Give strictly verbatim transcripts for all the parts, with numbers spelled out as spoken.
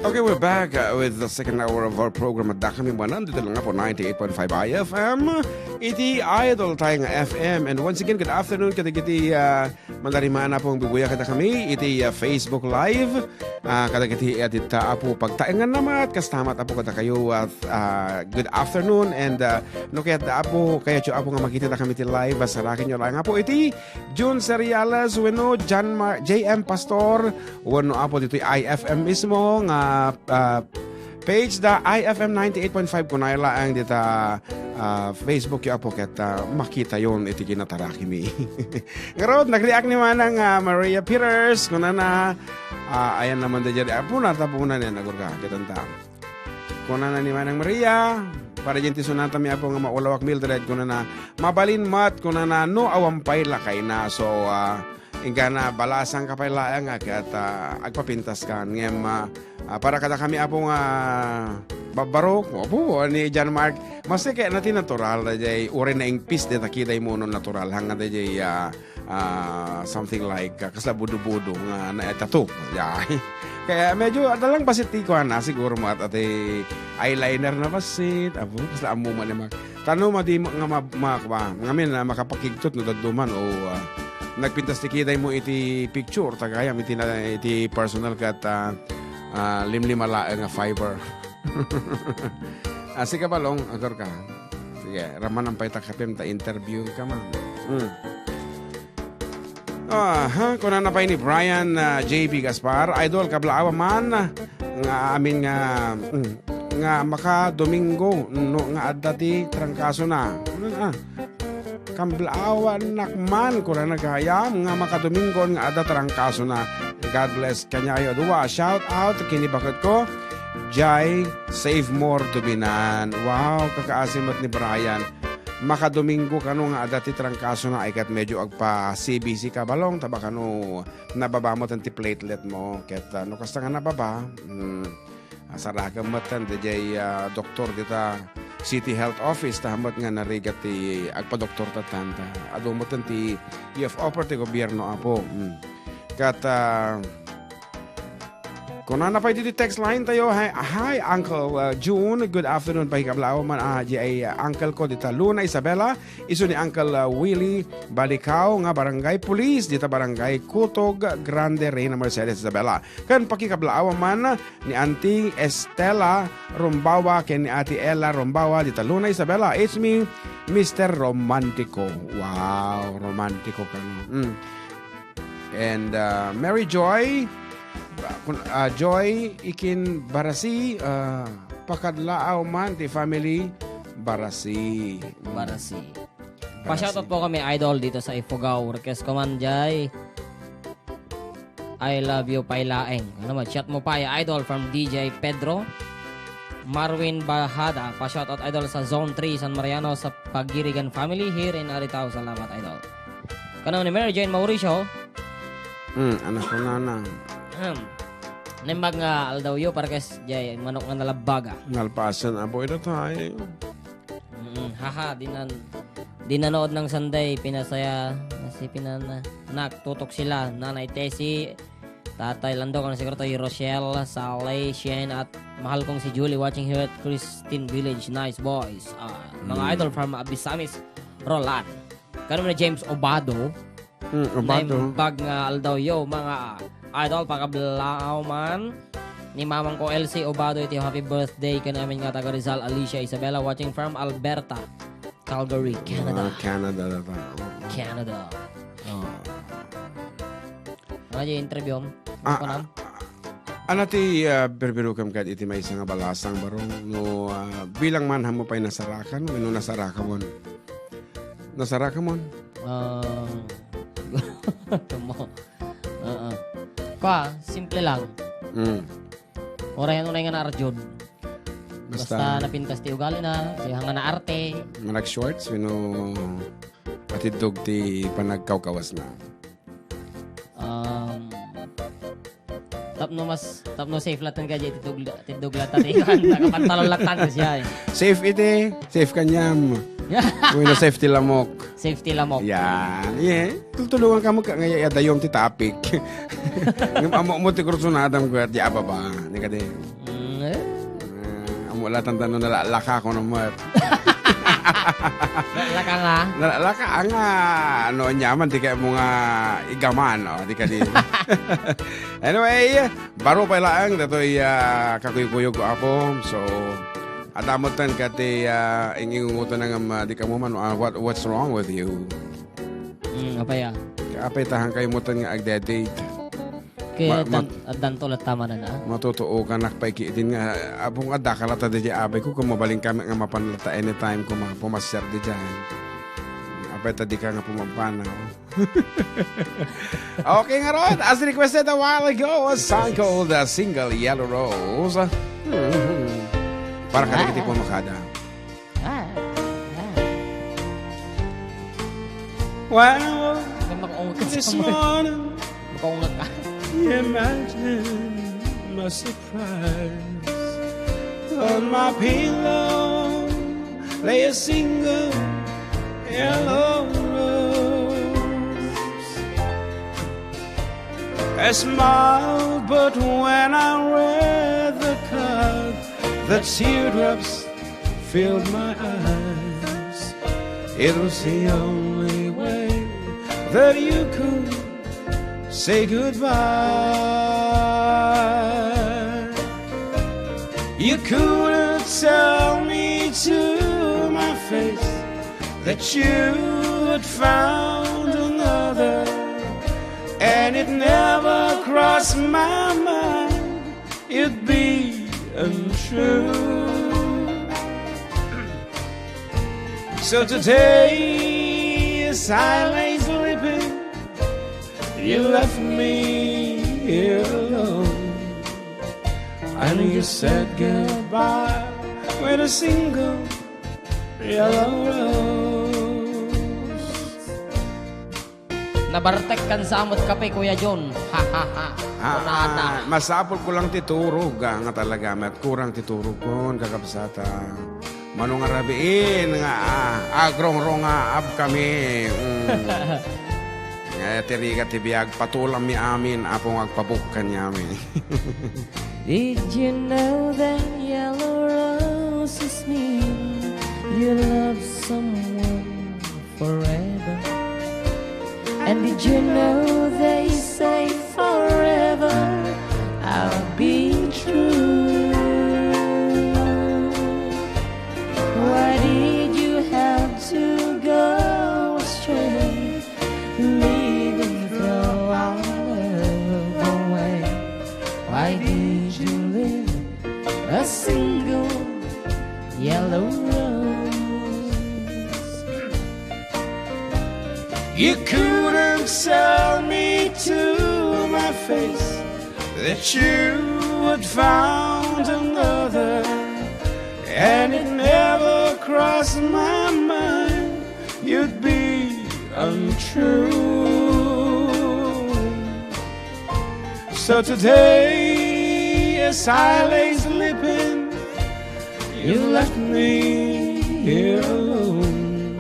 Okay, we're back uh, with the second hour of our program. Adda kami manan dito lang po ninety-eight point five I F M. Iti Idol tayo nga F M. And once again, good afternoon kadagiti uh, mandarimana pong bibuya kada kami iti uh, Facebook Live. Uh, kadagiti uh, dita apo pagtaengan namat, kastamat apo kada kayo at uh, good afternoon. And uh, no kaya apo, kaya apo nga makita kami ti live, uh, sarakin nyo lang apo iti June Seriales, wenno John Mar-, J M Pastor, wenno apo ditoy I F M mismo nga ah, page da I F M ninety-eight point five kunay laeng dita ah, Facebook yo apo ket ah, makita yon iti kinatarakimi. Ngarud, nagriak ni Manang ah, Maria Peters, kunana, ah, ayan naman da dyan, apo na, tapunan yan, agurka, kitanta. Kunana ni Manang Maria, para dyan ti sunanta mi apo nga maulawak Mildred, kunana, mabalin mat, kunana, no, awan pay lakayna. So, ah, Inggana, balasang ka pay laeng a ket, ah, agpapintas kan. Ngem, ah, ah, para kada kami apo nga babbarok, apo, ni John Mark, maski kaya na ti natural, dayjay, uray na ingpis, dayta kidaymo no natural, hanga dayjay, ah, ah, something like, ah, kasla budo-budo nga naetato. Yay. Kaya medyo, adda lang basit ti kuana, siguro mo at, at, eh, eyeliner na basit, apo, kasla ammo man, eh, Mark. Tano madi ma-, nga ma-, ma-, ma-, ngamin, ah, makapakigtot no daduma, o, ah, nagpintas ti kidaymo iti picture, ta gayam iti na, iti personal ket, ah, ah, limlima laeng nga fiber. Ah, sika, Balong, agurka. Sige, ramanan pay ta kapim ta interview ka man. Mm. Aha, kunana pay ni Brian, ah, J B Gaspar, Idol, kablaawa man nga amin nga, mm, nga maka Domingo no nga adda ti trangkasona. Ah, kablaawanak man, kunana gayam, nga maka Domingo nga adda trangkasona. God bless kanyayo. Dua, shout out ken ni baketko, Jai, save more to be none. Wow, kakaasi met ni Brian. Maka Domingo kano nga adda ti trangkasona, ay ket medyo agpa-C B C ka, Balong, ta baka no nababa met ti platelet mo. Ket, ah, no kasta nga nababa, mm, ah, sarakem met dayjay, ah, doktor dita City Health Office, ta met nga narigat ti agpadoktor ta tanta. Adu met ti, you have offer ti gobierno, apo. Mm. Ket, ah, Kunana pay ditoy text line tayo, "Hi, hi, Uncle, uh, June. Good afternoon pay kablaaw man, ah, di ay, uh, uncle ko dita Luna, Isabela. Isu ni Uncle, uh, Willie Balikao nga barangay police dita barangay Kutog Grande, Reina Mercedes, Isabela. Ken pakikablaaw man ni Auntie Estela Rombawa ken ni Ate Ella Rombawa dita Luna, Isabela. It's me, Mister Romantico." Wow, romantiko kano. Mm. And, uh, Mary Joy, uh, kun-, uh, Joy Ikin Barasi, uh, pakadlaaw man ti family Barasi. Barasi. Barasi. Pa-shoutout po kami, Idol, dito sa Ifugao. Request ko man, Jai. I love you, pay laeng. Ano mo, chat mo pa, Idol, from D J Pedro. Marwin Bahada, pa-shoutout, Idol, sa Zone three, San Mariano, sa Pagirigan family here in Aritao. Salamat, Idol. Kano ni Mary Jane Mauricio? Hmm, anak ko na na. Ahem. Naimbag nga aldawyo, para kas jay manok nga nalabbaga. Nalpasan, abo, ito tayo. Mm, haha, dinan-, dinanood ng Sunday, pinasaya na si Pinana. Nak, tutok sila, Nanay Tessie, Tatay Lando, kano siguro to, Rochelle, Sally, Shane, at mahal kong si Julie, watching here at Christine Village. Nice boys. Ah, mga Mm. idol from Abisamis, Roland. Kano na James Obado? Mm, Obado. Naimbag nga aldawyo, mga idol, pakablaaw man. Ni mamang ko, Elsie Obado, iti happy birthday kanamin nga taga Rizal, Alicia Isabela, watching from Alberta, Calgary, Canada. Ah, Canada na ba? Oo. Canada. Oh. Ano yung interview? Ah, Ano? ah, ano ti, ah, birbirukam kad iti maysa nga balasang, Barong? No, ah, bilang man, hamo pa'y nasarakan, no nasarakan mo? Nasarakan mo? Ah, mo. Oo. Kwa, simple lang. Mm. Oray ano na nga naarjud. Basta Basta napintas ti ugali na, kaya nga naarte. Manag-shorts, wenno atiddog ti panagkawkawas na. Um, tapno mas, tapno safe latan ka dyan, tiddog, tiddog latan, ikan, nakapantalon latan siya eh. Safe iti, safe kanyam. Wenno safety lamok. Safety lamok. Yan. Yeah. Tultulungan ka mo ka, nga ya-, dayong ti topic. Ngem amo mo ti kursunadam ko at ya baba. Ni kadi. Wala tantano nalalaka ko naman. Laka nga. Nalalaka nga. Ano, anyaman, di kaya mo nga igaman, oh, di ka di. Anyway, baro pa laang, datoy, ah, kakuykuyog ko, Apo. So, adamot tan kati, ah, ingingungutan na nga, ah, di ka mo man, ah, what, what's wrong with you? Mm, apay, ah. Apay tahan kayo mo tan nga agdedate. Kaya Ma-, mat-, dan-, addan to latta manen, ah. Matutuo ka nak pa ikiitin nga, abong adda ka latta di abay ko, kung mabaling kami nga mapan latta anytime kung makapumasyar di dyan. Apay ta di ka nga pumampana, oh. Okay, ngarud, as requested a while ago, a song called, uh, Single Yellow Rose. Hmm. Para kadagiti pumakada. Ah, ah. Well, this morning, makaungag ka. Imagine my surprise. On my pillow lay a single yellow rose. I smiled, but when I read the card, the teardrops filled my eyes. It was the only way that you could say goodbye. You couldn't tell me to my face that you had found another, and it never crossed my mind it'd be untrue. So today, as I lay sleeping, you left me here alone, and you said goodbye with a single yellow rose. Nabartek kan samot kape, Kuya John. Ha, ha, ha. Ah, Kunana. Ah, masapul ko lang ti turog, ah, nga talaga, mat kurang ti turog kon, kakabsat, ah. Mano nga rabiin nga, ah, agrongrongaab kami. Mm. Nga, ti rigat ti biag, patulammi amin, Apo, nga agpabukkan kaniami. Did you know that yellow roses mean you love someone forever? And did you know they say forever I'll be true? Why did you have to go astray, leaving throw our love away? Why did you leave a single yellow rose? You couldn't tell me to my face that you had found another, and it never crossed my mind you'd be untrue. So today, as I lay sleeping, you left me here alone,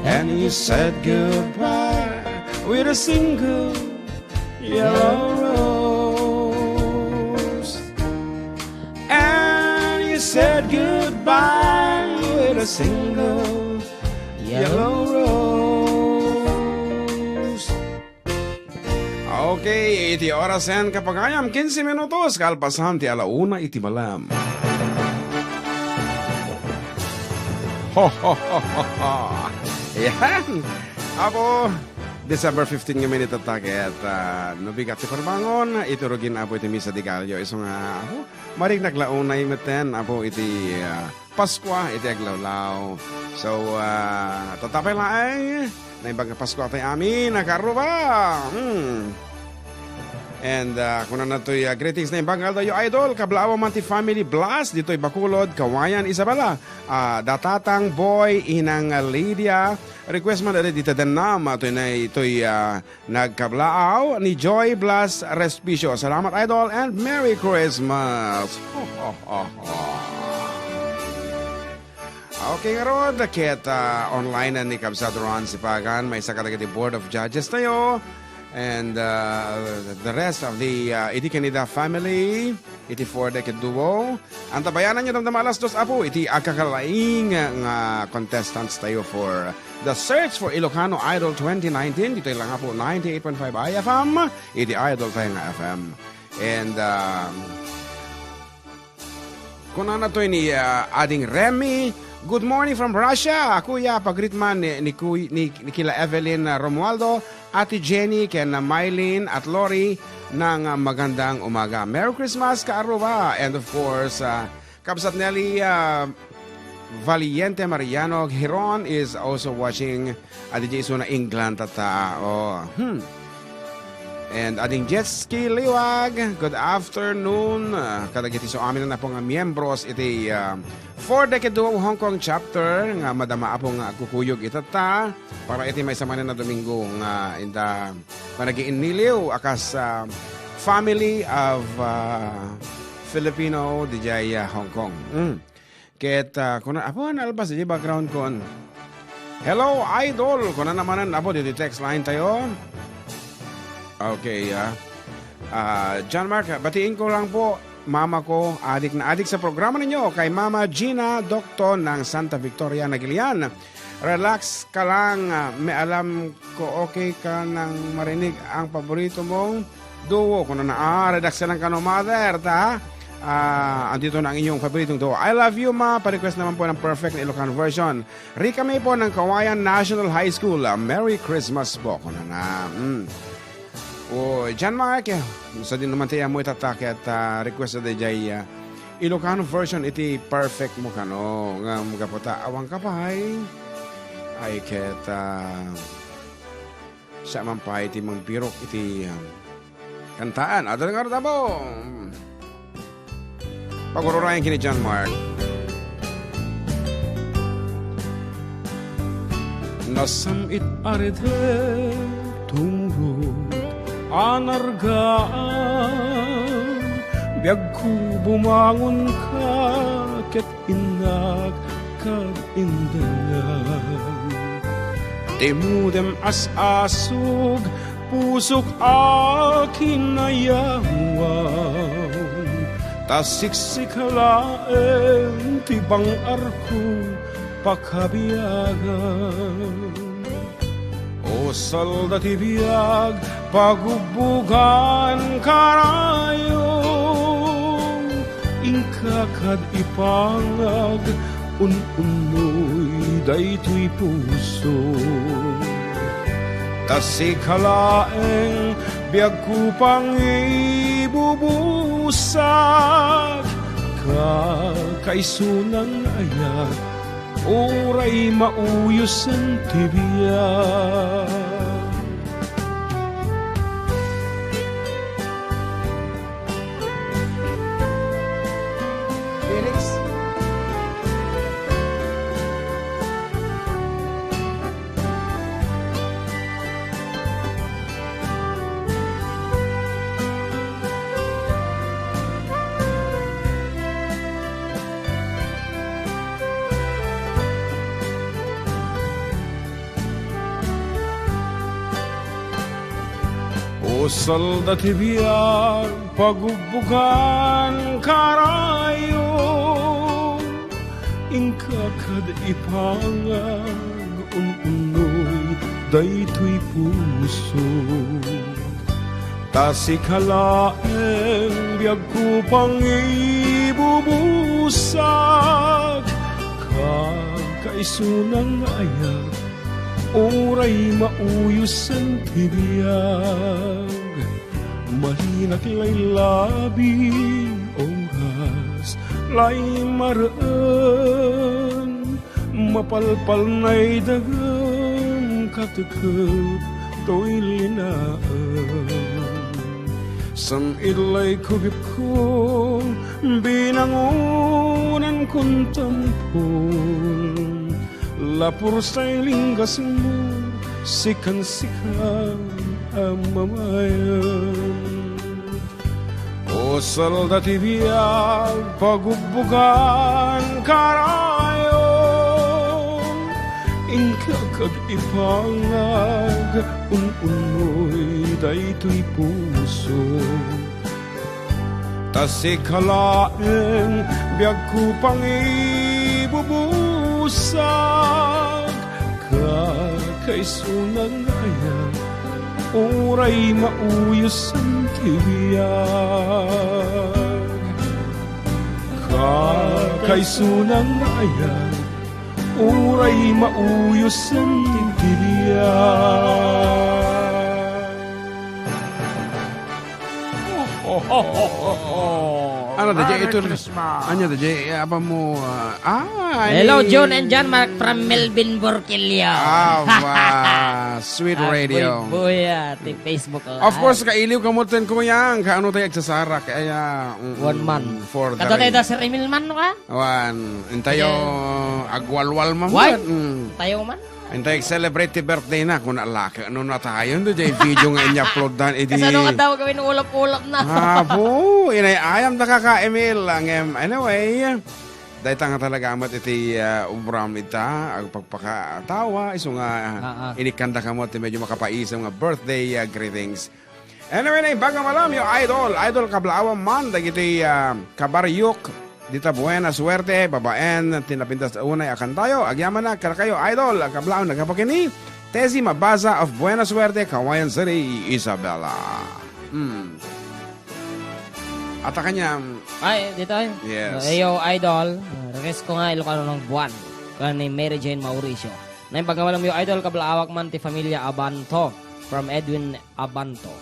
and you said goodbye with a single yellow rose. And you said goodbye with a single yellow rose. Okay, iti orasen, kapagayam, kinse minutos kalpasan ti ala una iti malem. Ho, ho, ho, ho, ho. Yan. Apo, December fifteen nga minute attack, et, ah, no bigat ti parbangon, iturogin, Apo, iti Misa de Gallo. Isu nga, Apo, mariknak la unay metten, Apo, iti, ah, Paskua, iti aglawlaw. So, ah, tatapay laeng, naimbag nga Paskua tayo amin, nakaruba. Hmm. And, ah, kunana toy, ah, greetings, naimbag nga aldaw yo, idol, kablaaw man ti family blast, ditoy Bacolod, Kawayan, Isabela. Ah, da Tatang Boy, Inang Lydia, request man dadi dita dennam, ah, toy na, toy, ah, nagkablaaw ni Joy Blas Respicio. Salamat, idol, and Merry Christmas! Okay, ngarud, ket, ah, online na ni Kabsat Ron Sipagan, maysa kadagiti Board of Judges tayo. And, uh, the rest of the, uh, Idi Canida family, iti four-decade duo. Antabayanan niyo damdama alas dos, Apo, iti agkakalaing nga contestants tayo for the search for Ilocano Idol twenty nineteen. Ditoy lang, Apo, ninety-eight point five I F M, iti Idol tayo nga F M. And, um, Kunana toy ni, ah, Ading Remy, "Good morning from Russia. Kuya, pagreet man ni, ni Kuy-, ni, ni kila Evelyn, ah, Romualdo, Ate Jenny, ken, ah, Mylene at Lori ng, ah, magandang umaga. Merry Christmas, Kaaruba." And of course, ah, Kabsat Nelly, ah, Valiente Mariano Giron is also watching. Adi di isuna England, tata. Oh, hmm. And Ading Jet Ski Liwag, good afternoon. Ah, kadagiti su amin na po nga miyembros iti, ah, four-decade duo Hong Kong chapter nga madama, Apo, nga agkukuyog itata para iti maysa manen a Domingo nga inda panagiinniliw a kas, ah, family of, ah, Filipino didiay, ah, Hong Kong. Mm. Ket, ah, kuna, apo, nalpas di background kon. "Hello, Idol!" Kuna naman, apo, didi text line tayo. Okay, ah. Ah, John Mark, batiin ko lang po, mama ko, adik na adik sa programa ninyo, kay Mama Gina Docton ng Santa Victoria, Nagilian. Relax ka lang, ah, may alam ko okay ka nang marinig ang paborito mong duo. Kunana, ah, relax ka lang kano, mother, ta? Ah, andito na ang inyong paboritong duo. "I love you, ma." Pa-request naman po ng perfect na Ilocano version. Rica May po ng Kawayan National High School. Ah, Merry Christmas po. Kunana, mm. O, John Mark, eh, sa din naman tayo mo itataket, ah, request na dayjay, ah, Ilocano version iti perfect mo kano nga magaputa awang kapay. Ay ket, ah, siya man pay ti mangbirok iti, ah, kantaan. Adal nga rudabo. Pagururayan kini John Mark. Nasam-it a rede, tumurot a nargaan, biagko bumangonka ket innak kad indanan. Timudem as-asog, pusok a kinayawan, ta siksika laeng ti bang-arko pakabiagan. O salda ti biag, pagubbugan karayo, inka kad ipangag, un-unnoy daytoy puso. Ta sika laeng biagko pangibubusak, kakaisunan ayat, uray mauyosen ti biag. Lyrics? O salda ti biag, pagubbugan karayo, inka kad ipangag, un-unnoy daytoy puso. Ta sika laeng biagko pangibubusak, kakaisunan ayat, uray mauyosen ti biag. Malinak lay labi, oras lay mareen, mapalpalnay dagem, katekep toy linaem. Sam-it lay kubitko, binangonan kon tampol. Lapur say linggasmo, sikan sika a mamayen. O salda ti biag, pagubbugan karayo, inka kad ipangag, un-unnoy Itoy puso, ta sika laeng biagko pangibubusag. Kakaisuna nga aya, uray mauyosen ti biag. Kakaisuna nga aya, uray mauyosen ti biag. Ano da, Jay? Merry Ito, Christmas. Ano da, Jay? Eh, apa mo, ah, ah, Hello, ni John and John Mark from Melvin Borquillo. Ah, wa, sweet Ah, radio. Buy, buy, ah, ti Facebook Live. Of course, kailiw kamo ten, Kuyang. Kaano tayo agsasarak? Kaya, mm, One month. For the Kato tayo rain. Da Sir Emil man, no ka? Wan, intayo Ayan. Agwalwal man Why? Met. Mm. Tayo man? Intayo celebrate ti birthday na, kuna laki. Ano na tayo? Ando jay video nga inya-upload dan, edi Kasano ka daw gawin ulap-ulap na? Apo, inay-ayam ta kaka Emil. Ngem, anyway, dayta nga talaga met iti, ah, ubram ita, agpagpakatawa, isu nga, Ah, ah. Inikkanda kamo ti medyo makapaisem nga birthday, ah, greetings. Anyway, naimbag nga malam, yo idol, idol kablaawam man, dagiti, ah, kabaryok, dita Buena Suerte, babaen, ti napintas unay a kantayo, agyamanak, kadakayo, idol, kablaaw, nagapakini, Tessie Mabaza of Buena Suerte, Cauayan City, Isabela. Hmm. Ata kanyam. Ay, dito ay. Yes. Eh, yo, idol, request ko nga Ilocano ng Buwan, kan ni Mary Jane Mauricio. Naimbag nga malam, yo, idol, kablaawak man ti familia Abanto, from Edwin Abanto.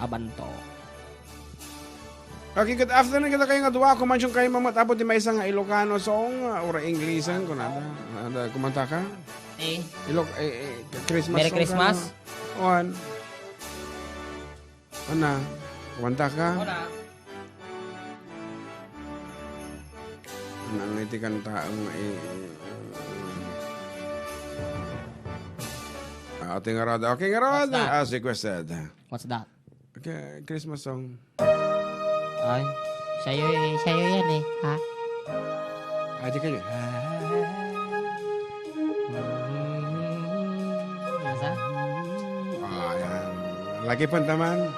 Abanto. Okay, good afternoon kadakayo nga dua. Kumansiyon kayo, Mama, tapos di maysa nga Ilocano song, ah, or English song, kunada. Ada, kumanta ka? Eh. Ilok-, eh, eh, Christmas Merry song Christmas. Ka, no? One. Ana, kumanta ka? Wala. Nangiti kanta nga, eh, eh, ah, ate nga rada. Okay, nga rada. What's that? Ah, requested. What's that? Okay, Christmas song. Ay, sayo, sayo yan eh, ha? Ah, di kayo. Nasa? Ah, yan. Lagi pa naman.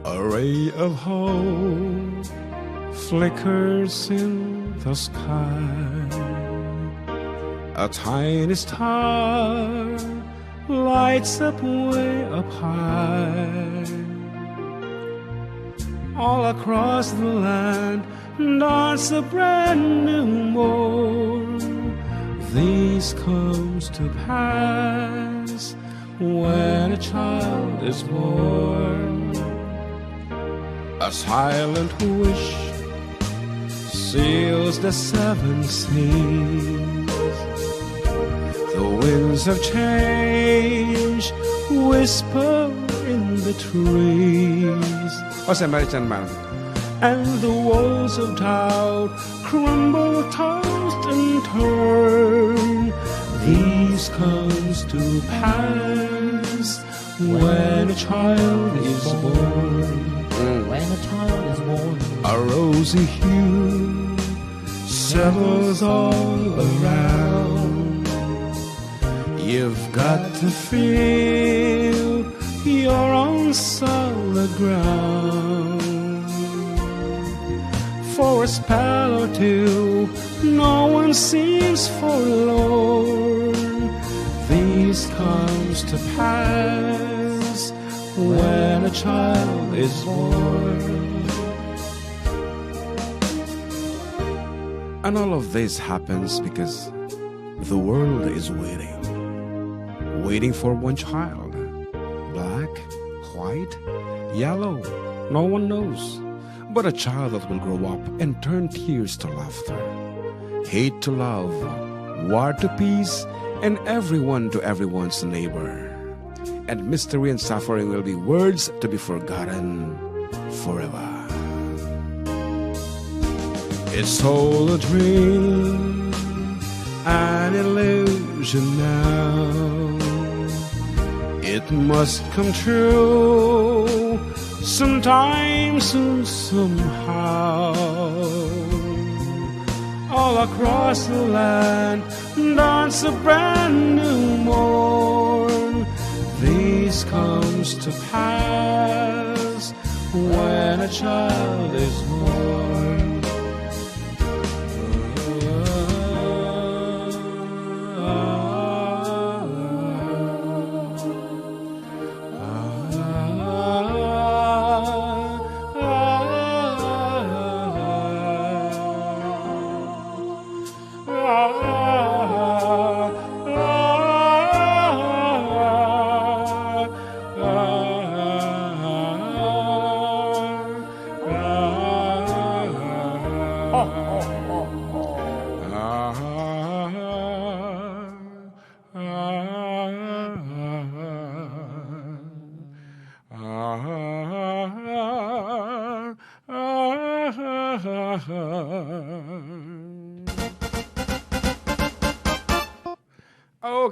A ray of hope flickers in the sky. A tiny star lights up way up high. All across the land dawns a brand new morn. This comes to pass when a child is born. A silent wish seals the seven seas. The winds of change whisper in the trees. O, Samaritan man. And the walls of doubt crumble, tossed and turned. This comes to pass when a child is born. Mm. When a child is born. A rosy hue settles all around. You've got to feel you're on solid ground. For a spell or two, no one seems forlorn. This comes to pass when a child is born. And all of this happens because the world is waiting. Waiting for one child. Black, white, yellow, no one knows. But a child that will grow up and turn tears to laughter, hate to love, war to peace, and everyone to everyone's neighbor. and mystery and suffering will be words to be forgotten forever. It's all a dream, an illusion now. It must come true sometime soon, somehow. All across the land dawns a brand new morn. This comes to pass when a child is born.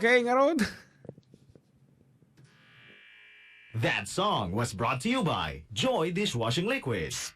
Okay, ngarud. That song was brought to you by Joy Dishwashing Liquids.